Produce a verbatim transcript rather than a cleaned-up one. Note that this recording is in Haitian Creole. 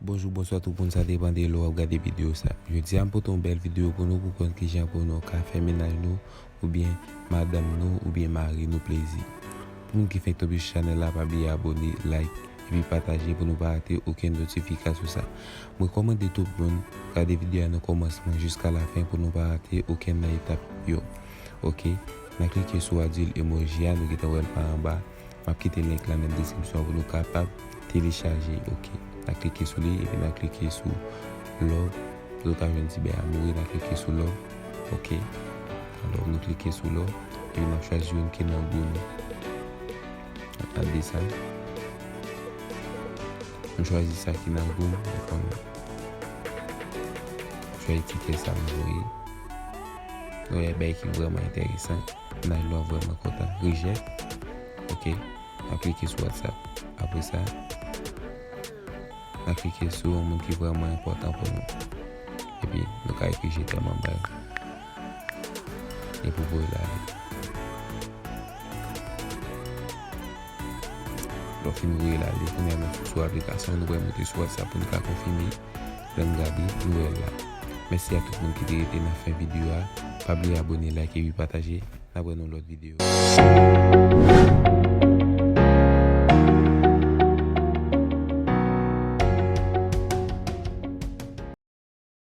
Bonjou, bonswa tout moun, sa depann de lè w ap gade videyo sa. Jodi a m pote yon bèl videyo pou nou, pou konn kijan pou nou ka fè mennaj nou, oubyen madanm nou, oubyen mari nou plezi. Pou moun ki fenk tonbe sou chanèl la, pa bliye abòne, like, epi pataje pou nou pa rate okenn notifikasyon sa. M rekòmande tout moun gade videyo a nan kòmansman jiska lafen pou nou pa rate okenn nan etap yo. Oke, n a klike sou adil emoji a, nou gentan wè l pa anba. M ap kite link la nan deskripsyon pou nou kapab telechaje. Oke, n a klike sou li, epi n a klike sou love. Pou nou ka jwenn ti bèy amoure, n a klike sou love. Oke, alò nou klike sou love, epi n ap chwazi youn ki nan gou nou. N ap desann. M chwazi sa ki nan gou m, nou konnen. M chwazi ti kè sa m voye. Nou wè bèy ki vrèman enteresan. Mennaj nou an vrèman kontan. Reject. Oke. N a klike sou WhatsApp. Apre sa, n a klike sou yon moun ki vrèman enpòtan pou nou. Epi, nou ka ekri je t'aime anba l. Epi voye l ale. Lè w fin voye l ale, kounye a nou sou aplikasyon, nou pral moute sou WhatsApp pou nou ka konfime lè n gade nouvèl la. Mèsi a tout moun ki te rete nan fen videyo a. Pa bliye abòne, like epi pataje. N ap wè nan lòt videyo.